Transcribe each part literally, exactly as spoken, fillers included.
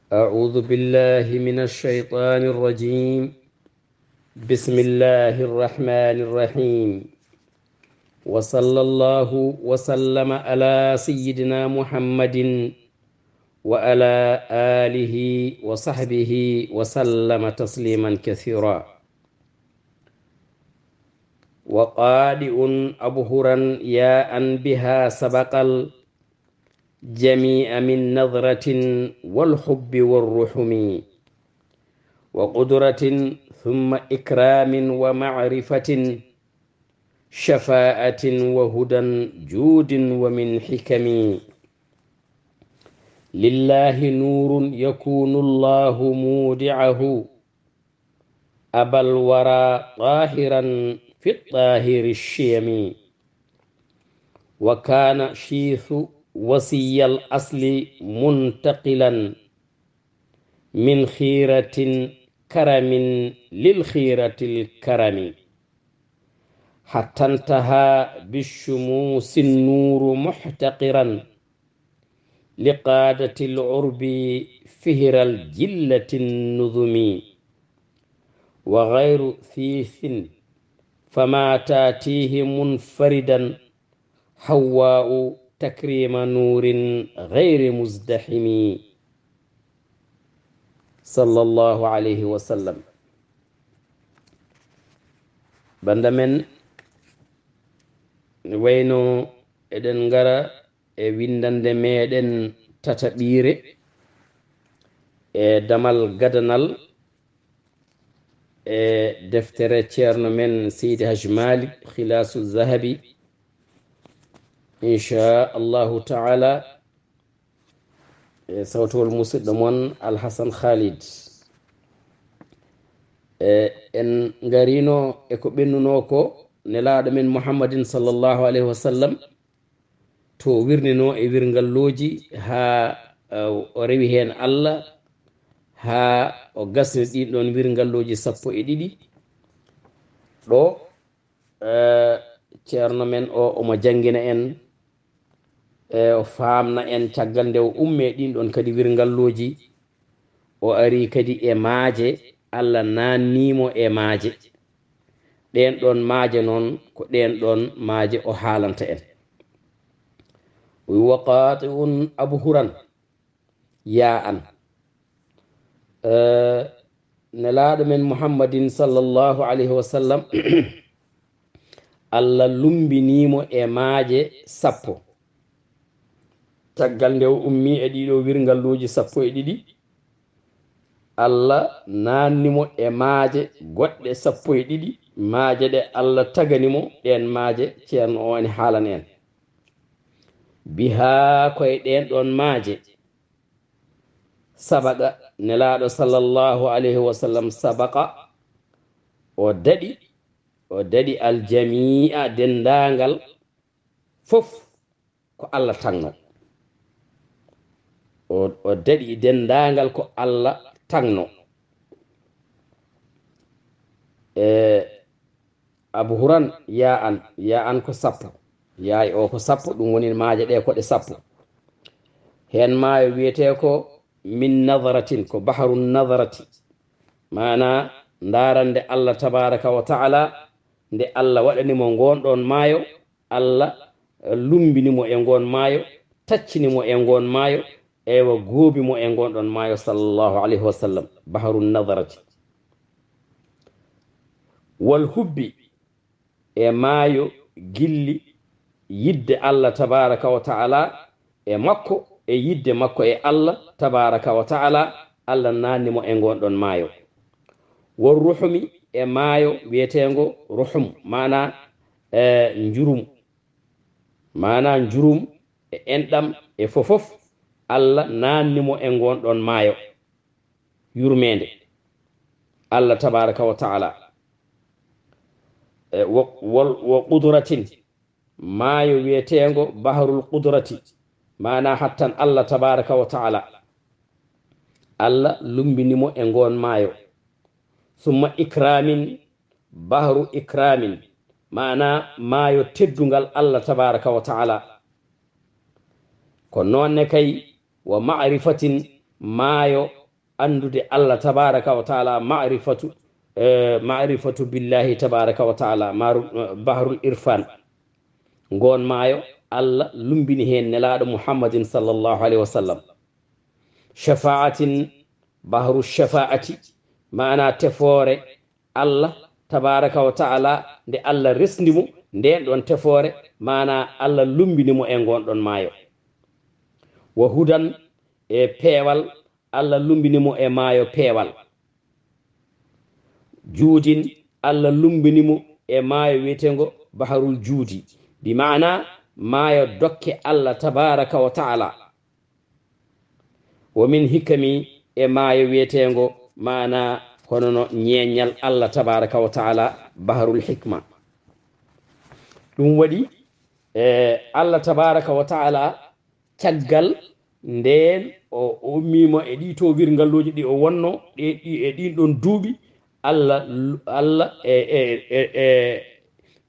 أعوذ بالله من الشيطان الرجيم. بسم الله الرحمن الرحيم. وصلى الله وسلم على سيدنا محمد وعلى آله وصحبه وسلم تسليما كثيرا. وقادئ أبهرا ياء بها سبق الجميع من نظرة والحب والرحم وقدرة ثم إكرام ومعرفة شفاءة وهدى جود ومن حكم. لله نور يكون الله مودعه أبى الورى طاهرا في الطاهر الشيم. وكان شيث وصي الأصل منتقلا من خيرة كرم للخيرة الكرم. حتى انتهى بالشموس النور محتقرا لقادة العرب فهر الجلة النظم. وغير ثيث فما تاتيه منفردا حواء تكريم نور غير مزدحم. صلى الله عليه وسلم. Banda men, wayno eɗen ngara e windande meɗen tataɓiire e damal gadanal e deftere ceerno men Seydi Haj Malik, Khilaasu Zahabi, inchallahu taala, e sawtowol musidɗo mon Alhasan Khalid. E en ngarino e ko ɓennuno ko, Nelaaɗo men Muhammadin sallallahu alayhi wa sallam to wirnino e wirngalloji haa, eh, o rewi heen Allah, haa o gasni ɗin ɗon wirngalloji sappo e ɗiɗi. Ɗo, eh, ceerno men o, omo janngina en, e o faamna en caggal nde o umme ɗin ɗon kadi wirngalloji, o ari kadi e maaje, Allah naannimo e maaje. Ɗen ɗon maaje noon, ko ɗen ɗon maaje o haalanta en. Wi: "Wa qaati'un abhuran yaa an." Eh, Nelaaɗo men Muhammadin sallallahu alayhi wa sallam, Allah lumbinimo e maaje sappo. Caggal nde o ummi e ɗiɗo wirngalluuji sappo e ɗiɗi, Allah naanni mo e maaje goɗɗe sappo e ɗiɗi, maaje ɗe Allah tagani mo, ɗeen maaje ceerno o woni haalana en. Bihaa, koye ɗeen ɗoon maaje, sabaqa, Nelaaɗo sallallahu alayhi wa sallam, sabaqa, o daɗi, o daɗi aljami'a, denndaangal fof ko Allah tagno. O, o daɗi denndaangal ko Allah tagno. E abhuran, yaa an, yaa an ko sappo. Yaay o ko sappo, ɗum woni maaje ɗe ko ɗe sappo. Heen maayo wiyetee ko min nadratin, ko baharu nadrati. Maanaa, ndaarande Allah tabaaraka wa ta'ala, nde Allah waɗani mo ngoon ɗoon maayo, Allah, eh, lumbini mo e ngoon maayo, taccini mo e ngoon maayo, eywa, goobi mo e ngoon ɗoon maayo, sallallahu alayhi wa sallam, baharu nadrati. Wal hubbi, e maayo gilli yidde Allah tabaaraka wa ta'ala e makko, e yidde makko e Allah tabaaraka wa ta'ala, Allah naanni mo e ngoon ɗoon maayo. Wal ruhumi, e maayo wiyeteengo ruhum, maanaa, eh, njurum, maanaa njurum e enɗam e fofof, Allah naanni mo e ngoon ɗoon maayo yurmeende Allah tabaaraka wa ta'ala. E wo-, wol-, wo qudratin, maayo wiyeteengo baharul qudrati, maanaa hattan Allah tabaaraka wa ta'ala. Allah lumbini mo e ngoon maayo. Summa ikramin, bahru ikramin, maanaa maayo teddungal Allah tabaaraka wa ta'ala. Ko noon ne kay, wa ma'rifatin, maayo anndude Allah tabaraka wa taala, ma'rifatu, eh, ma'rifatu billahi tabaraka wa taala, maru-, eh, bahrul irfan. Ngoon maayo, Allah lumbini heen Nelaaɗo Muhammadin sallallahu alayhi wa sallam. Shafa'atin, bahru shafa'ati, maana tefoore Allah tabaraka wa taala, nde Allah resndi mo, ndeen ɗoon tefoore, maana Allah lumbini mo e ngoon ɗoon maayo. Wa hudan, e peewal, Allah lumbini mo e maayo peewal. Juudin, Allah lumbini mo e maayo wiyeteengo Baharul Juudi, bi maana maayo dokke Allah tabaraka wa taala. Wa min hikami, e maayo wiyeteengo maana hono no ñeeñal Allah tabaraka wa taala, Baharul Hikma. Ɗum waɗi, e, Allah tabaraka wa taala, caggal ndeen o, o ummii mo e ɗii toowirngalluuji ɗi o wonnoo, ɗi, ɗi, e ɗiin ɗoon duuɓi, Allah, Allah e, e, e, e,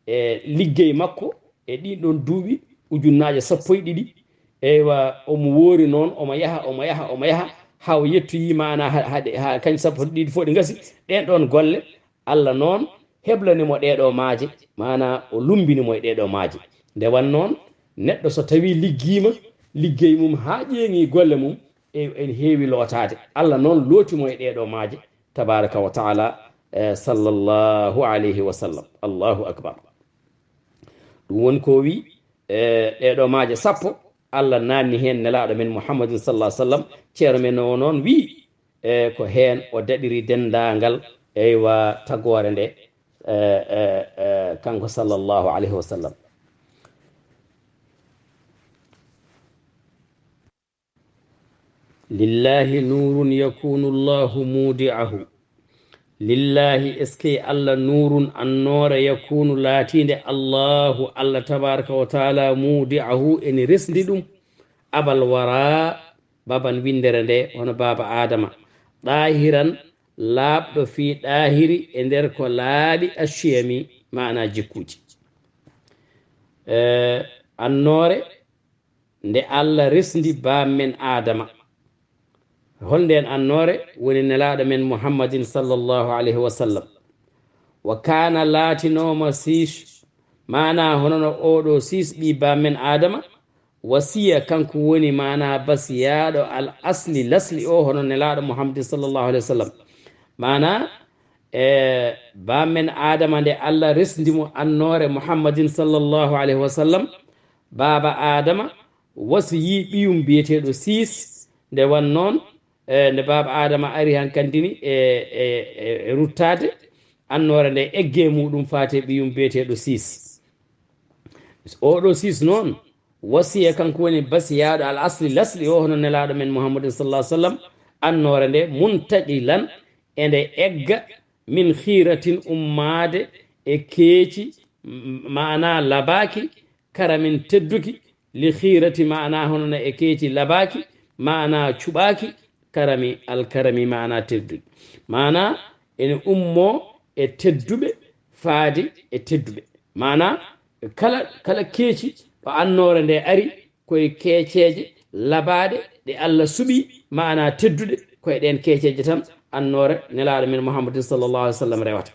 e liggey makko e ɗiin ɗoon duuɓi ujunnaaje sappo e ɗiɗi. Eywa, omo woori noon, omo yaha, omo yaha, omo yaha, haa o yettoyii maana ha, ha, ha kañ sappo e ɗiɗi fof ɗi ngasi. Ɗeen ɗoon golle, Allah noon heblani mo ɗee ɗoo maaje, maana o lumbini mo e ɗee ɗoo maaje. Nde wan noon, neɗɗo so tawii liggiima, liggey mum haa ƴeeŋii golle mum, e, en heewi lootaade. Allah noon looti mo e ɗee ɗoo maaje, tabaraka wa taala, e, sallallahu alayhi wa sallam. Allahu akbar. Ɗum woni ko o wi, e, ɗee ɗoo maaje sappo, Allah naanni heen Nelaaɗo men Muhammadin sallallahu alayhi wa sallam, ceerno men o noon wi, e, ko heen o daɗiri denndaangal, eywa, tagoore nde, e, e, e, kanko sallallahu alayhi wa sallam. Lillahi nurun yakunu Allahu mudi'ahu. Lillahi, est-ce que Allah, nurun, annoore, yakunu, laatiinde, Allahu, Allah tabaraka wa taala, mudi'ahu, ene resndi ɗum, abal wara, baban winndere nde, hono baaba Adama, ɗaahiran, laaɓɗo, fii ɗaahiri, e nder ko laaɓi, ashiyami, maana jikkuuji. E, annoore, nde Allah resndi baam men Adama. Hol ndeen annoore? Woni Nelaaɗo men Muhammadin sallallahu alayhi wa sallam. Wa kaana, laatinooma, siis, maana hono no oo ɗoo siis ɓii baam men Adama, wasiya, kanko woni maana basiyaaɗo al asli, lasli o, hono Nelaaɗo Muhammadin sallallahu alayhi wa sallam. Maana, e, baam men Adama, nde Allah resndi mo annoore Muhammadin sallallahu alayhi wa sallam, baaba Adama wasiyii ɓiyum biyeteeɗo Siis. Nde wan noon, e, nde baaba Adama ari hankandini e, e, e, e ruttaade, annoore nde egge muɗum faate ɓiyum biyeteeɗo Siis. Oo ɗoo Siis noon, wasiya, kanko woni basiyaaɗo al asli, lasli o, hono Nelaaɗo men Muhammadin sallallahu alayhi wa sallam, annoore nde muntaqilan, e nde egga, min khiiratin, ummaade e keeci, m-, maana labaaki, karamin, tedduki, li khiirati, maana hono no e keeci labaaki, maana cuɓaaki, karami, alkarami, maana tedduki. Maana ene ummoo e tedduɓe faade e tedduɓe. Maana kala, kala keeci ɗo annoore nde ari, koye keeceeje labaaɗe ɗe Allah suɓi, maana tedduɗe, koye ɗeen keeceeje tan annoore Nelaaɗo men Muhammadin sallallahu alayhi wa sallam rewata.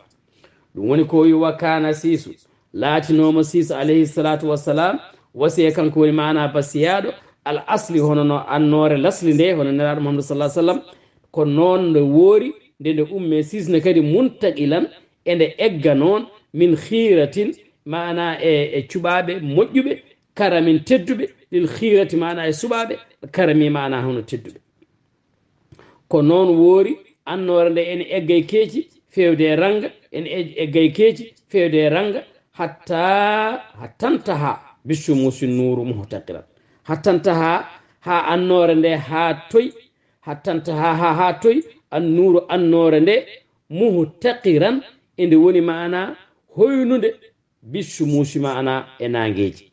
Ɗum woni ko wi, wa kaana, Siisu, laatinooma Siisu alayhi salatu wassalam, wasiya, kanko woni maana basiyaaɗo, al asli, hono no annoore lasli nde, hono Nelaaɗo Muhammad sallallahu alayhi wa sallam, ko noon nde woori, nde nde ummee Siis ne kadi muntaqilan, e nde egga noon, min khiiratin, maana e, e cuɓaaɓe moƴƴuɓe, karamin, tedduɓe, lil khiirati, maana e suɓaaɓe, karami, maana hono tedduɓe. Ko noon woori, annoore nde ene egga e keeci feewde e ranga, ene e-, egga e keeci feewde e ranga, hatta, hattantaha, bishumusi, nuuru muhtaqiran. Hattantaha, haa annoore nde haa toy, hattantaha, haa, haa toy, annuuru, annoore nde, muhtaqiran, e nde woni maana hoynunde, bishumusi, maana e naangeeji.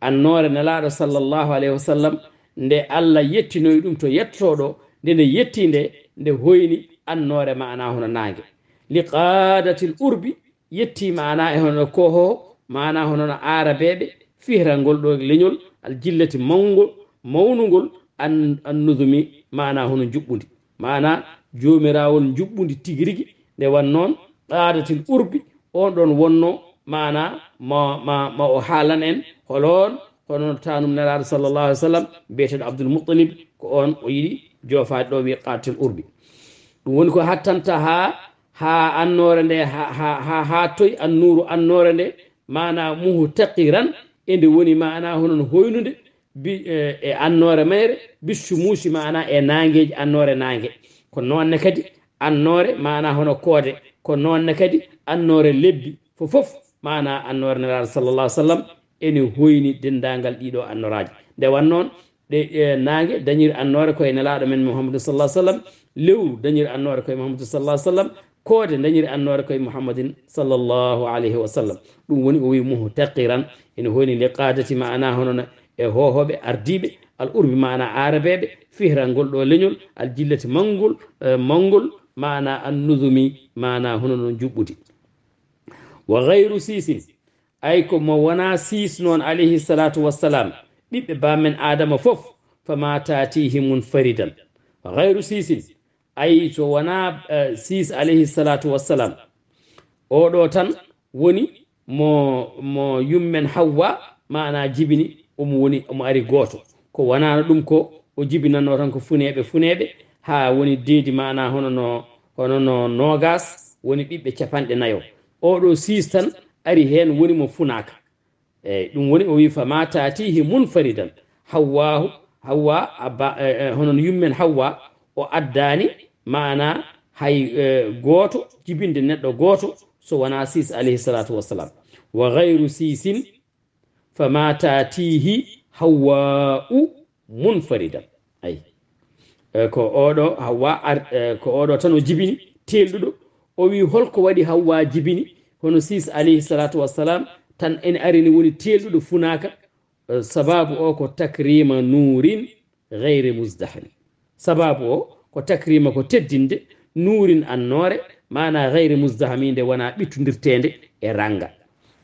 Annoore Nelaaɗo sallallahu alayhi wa sallam, nde Allah yettinoyi ɗum to yettooɗo, nde nde yetti nde, nde hoyni annoore, maana hono naange. Li qaadatil urbi, yetti maana e hono koho, maana hono no aarabeeɓe, fihrangol ɗo leñol, al jillati, mawngol, mawnungol, an, an nuzumi, maana hono njuɓɓundi. Maana, joomirawol njuɓɓundi tigi rigi. Nde wan noon, qaadatil urbi, on ɗon wonno, maana, ma, ma, ma o haalan en holoon, hono taanum nelaaɗo sallallahu alaihi wasallam, biyeteeɗo Abdul Muttalib, ko on o yiɗi joofaade ɗo, wiye qaadatil urbi. Ɗum woni ko hattanta haa, haa annoore nde, haa, haa, haa, haa toy annuuru annoore nde, maana, muhtaqiran, e nde woni, maana, hono no hoynude, bi, e, e annoore mayre, bi shumusi, maana, e naangeeji, annoore naange. Ko noon ne kadi annoore, maana, hono koode. Ko noon ne kadi annoore lebbi. Fof fof, maana, annoore nelaaɗo sallallahu alaihi wasallam ene hoyni denndaangal ɗiɗo annoraaji. Nde wan noon, ɗe, e, naange dañiri annoore koye nelaaɗo men Muhammadin sallallahu alaihi wasallam, lewru dañiri annoore koye Muhammadin sallallahu alaihi wasallam, koode dañiri annoore koye Muhammadin sallallahu alaihi wasallam. Ɗum woni o wi muhtaqiran, ene hoyni li qaadati, maana, hono no e hoohooɓe ardiiɓe, al urbi, maana, aarabeeɓe, fihran, ngol ɗo leñol, al jillati, manngol, e, manngol, maana, an nuzumi, maana, hono no njuɓɓudi. Wa ghayru siisin, ay ko mo wonaa siis noon, alayhi salatu wassalam, ɓiɓɓe baamen Aadama fof, fama taatihi munfaridan. Wa ghayru siisin, ay so wonaa, eh, siis, alayhi salatu wassalam, oɗo tan woni mo, mo yummen Hawwa, maana, jibini, omo woni, omo ari gooto. Ko wonaano ɗum ko, o jibinanno tan ko funeeɓe, funeeɓe, haa woni deedi, maana, hono no, hono no noogas, woni ɓiɓɓe capanɗe nayo. Oɗo siis tan ari heen, woni mo funaaka. Eey, ɗum woni o wi, fama taatihi munfaridan. Hawwa, Hawwa, abba, e, e, hono no yummen Hawwa, o addaani, maana, hay, e, gooto, jibinde neɗɗo gooto, so wonaa siis, alayhi salatu wassalam. Wa ghayru siisin, fama taatihi Hawwa'u munfaridan. Ay. E, ko oɗo Hawwa ar-, e, ko oɗo tan o jibini, teelɗuɗo. O wi, holko waɗi Hawwa jibini, hono siis, alayhi salatu wassalam, tan ene ari ni woni teelɗuɗo funaaka, e, sababu o ko takrima nuurin ghayri muzdahami. Sababu o ko takrima, ko teddinde, nuurin, annoore, maana ghayri muzdahami, nde wonaa ɓittondirteende e rannga.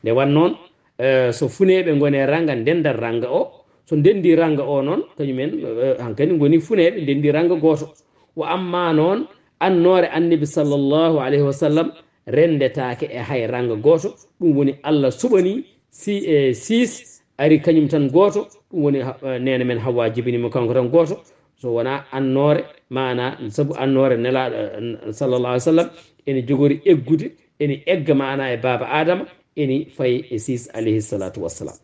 Nde wan noon, eh, so funeeɓe ngoni e rannga, ndendal rannga o, so ndenndi rannga o noon, kañum en, eh, hankadi ngoni funeeɓe, ndenndi rannga gooto. Wa amma noon, annoore Annabi sallallahu alayhi wa sallam renndetaake e hay rannga gooto, ɗum woni Allah suɓanii si, e siis ari kañum tan gooto, ɗum woni ha-, eh, neene men Hawwa jibini mo kanko tan gooto, so wonaa annoore, maana, sabu annoore Nelaaɗo, eh, sallallahu alaihi wasallam, ene jogori eggude, ene egga, maana, e baaba Aadama, ene fayi e siis, alayhi salatu wassalam.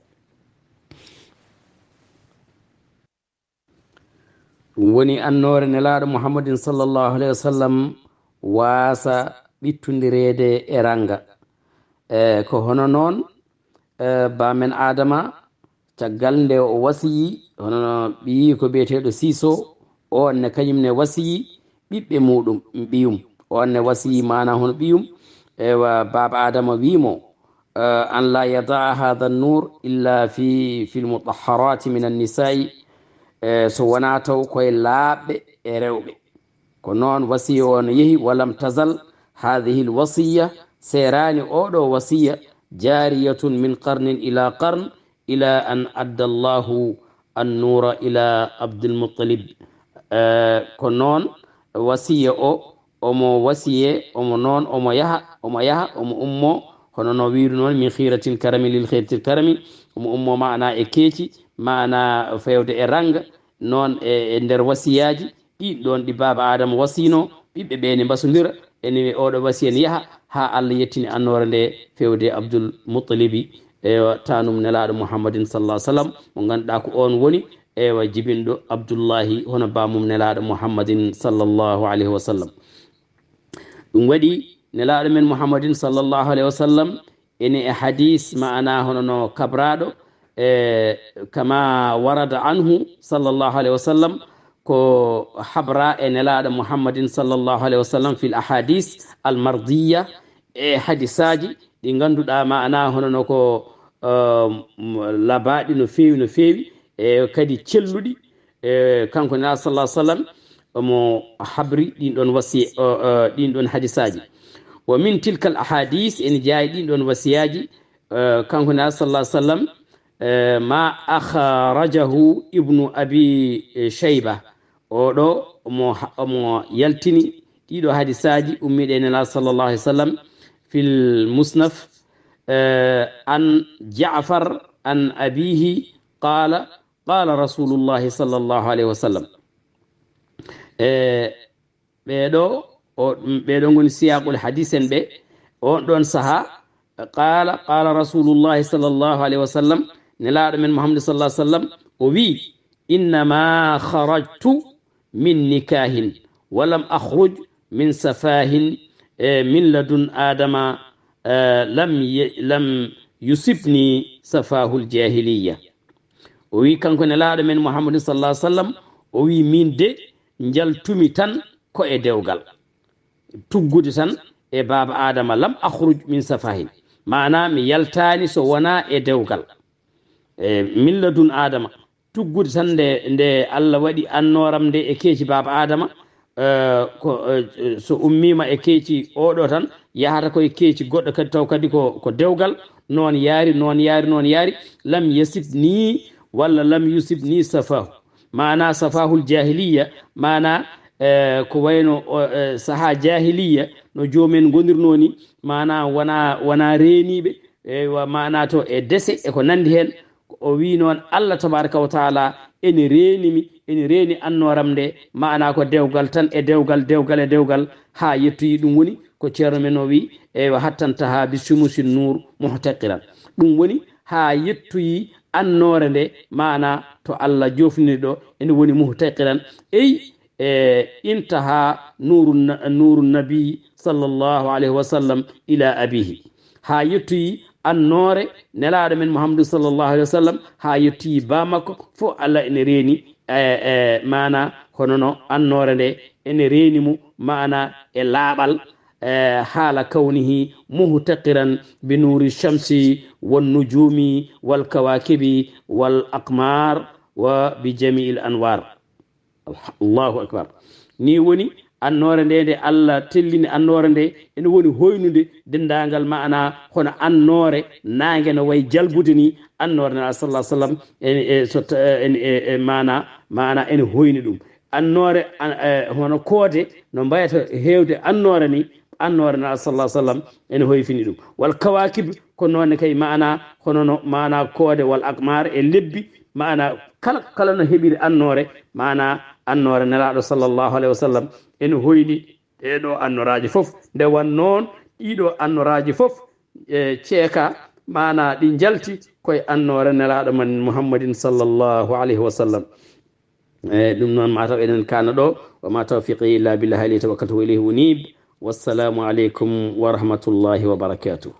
Ɗum woni annoore Nelaaɗo Muhammadin sallallahu alaihi wasallam waasa ɓittondireede e rannga. E ko hono noon, e, baamen Aadama, caggal nde o wasiyi, hono no ɓiyi ko biyeteeɗo Siiso, oon ne kañum ne wasiyi ɓiɓɓe muuɗum, ɓiyum. Oon ne wasiyi maana hono ɓiyum, ewa, baaba Aadama wii mo, eh, an la yadaa hada nuur illa fi, fi lmutahharati min annisai, eh, so wonaa taw koye laaɓɓe e rewɓe. Ko noon wasiya o no yehi, walam tazal hadhihi lwasiya, seeraani oɗo wasiya, jariyatun min qarnin ila qarn, ila an adda Allahu annuura ila Abdul Muttalib. Eh, ko noon wasiya o, omo wasiye, omo noon, omo yaha, omo yaha, omo ummo, hono no wiiru noon, min khiratil karami lil khiratil karami, omo ummo maana e keeci, maana fewde e ranga, noon e, e nder wasiyaaji, ɗiin ɗoon ɗi baaba Aadama wasiino, ɓiɓɓe ɓe ne mbasondira, ene oɗo wasiya ne yaha haa Allah yettini annoore nde fewde Abdul Muttalibi, e taanum Nelaaɗo Muhammadin sallallahu alaihi wasallam, mo ngannduɗaa ko oon woni, ewa, jibinɗo Abdullahi, hono baamum Nelaaɗo Muhammadin sallallahu alaihi wasallam. Ɗum waɗi Nelaaɗo men Muhammadin sallallahu alaihi wasallam, ene e hadis maana hono no kabraaɗo, e kama warada anhu sallallahu alaihi wasallam, ko habra e Nelaaɗo Muhammadin sallallahu alaihi wasallam fil ahadis al mardiya, e hadisaaji ɗi ngannduɗaa maana hono no ko, um, labaaɗi no feewi, no feewi, e kadi celluɗi, e kanko Nelaaɗo sallallahu alaihi wasallam omo habri ɗin ɗon wasi-, o, o, ɗin ɗon hadisaaji. Wa min tilkal ahadis, ene jeyaa ɗin ɗon wasiyaaji, e, kanko Nelaaɗo sallallahu alaihi wasallam, e, ma akhrajahu Ibnu Abi Shayba, Oɗo omo ha- omo yaltini ɗiɗo hadisaaji ummiɗe e Nelaaɗo sallallahu alaihi wasallam fil musnaf, eh, an Ja'far an abihi qala qala rasulullahi sallallahu alaihi wasallam. Eh, ɓeɗo o ɓeɗo ngoni siyaqul hadis en ɓe. On ɗon saha qala qala rasulullahi sallallahu alaihi wasallam, Nelaaɗo men Muhammad sallallahu alaihi wasallam o wi, innama kharajtu min nikahin walam akhruj min safahin, eh, min ladun adama, eh, lam, ye- lam yusibni safahul jahiliya. O wi kanko Nelaaɗo men Muhammadin sallallahu alaihi wasallam, o wi min de njaltumi tan ko e dewgal, tuggude tan e baaba Adama, lam akhruj min safahin, maana mi yaltaani so wonaa e dewgal. E min ladun Adama, tuggude tan nde, nde Allah waɗi annooram nde e keeci baaba Adama, eh, ko, eh, so ummiima e keeci oɗo tan, yahata ko e keeci goɗɗo kadi, taw kadi ko, ko dewgal, noon yaari, noon yaari, noon yaari, lam yasib ni walla lam yusib ni safahu. Maana safahul jahiliya, maana, eh, ko wayno o, eh, saha jahiliya, no joomen ngondirnoo ni, maana wona, wona reeniiɓe, eywa, maana to e dese e ko nandi heen. O wi noon, Allah tabaraka wa taala ene reenimi, ene reeni annooram nde, maana ko dewgal tan e dewgal, dewgal e dewgal, haa yettoyi. Ɗum woni ko ceerno men o wi, eywa, hattantaha bi sumusi nur muhtaqiran. Ɗum woni haa yettoyi annoore nde, maana to Allah jofniri ɗo, ene woni muhtaqiran. Ey, e intaha nuru na- nuru nabi sallallahu alaihi wasallam ila abihi, haa yettoyi annoore Nelaaɗo men Muhammadu sallallahu alaihi wasallam, haa yettoyi ba makko, fof Allah ene reeni, e, e maana hono no annoore nde ene reeni mo, maana e laaɓal, e haala kawnihi muhtaqiran bi nuri shamsi wan nujumi wal kawakibi wal aqmar wa bi jami'il anwar. Allahu akbar. Ni woni annoore nde, nde Allah tellini annoore nde, ene woni hoynude denndaangal maana hono annoore naange no wayi jalbude ni, annoore Nelaaɗo sallallahu alaihi wasallam ene, e, so ta- ene, e, e maana, maana ene hoyni ɗum. Annoore an- e, hono koode no mbayata heewde annoore ni, annoore Nelaaɗo sallallahu alaihi wasallam ene hoyfini ɗum. Wal kawakib ko noon ne kay maana, hono no maana koode wal akmar e lebbi, maana kala, kala no heɓiri annoore, maana annoore Nelaaɗo sallallahu alaihi wasallam ene hoyni ɗee ɗo annoraaji fof. Nde wan noon ɗii ɗo annoraaji fof, e, ceeka, maana ɗi njalti koye annoore Nelaaɗo men Muhammadin sallallahu alaihi wasallam. E, ɗum noon mataw eɗen kaana ɗo. Wa ma tawfiqi illa billah, alayhi tawakkaltu wa ilayhi unib. Wassalamu alaikum wa rahmatullahi wa barakatuh.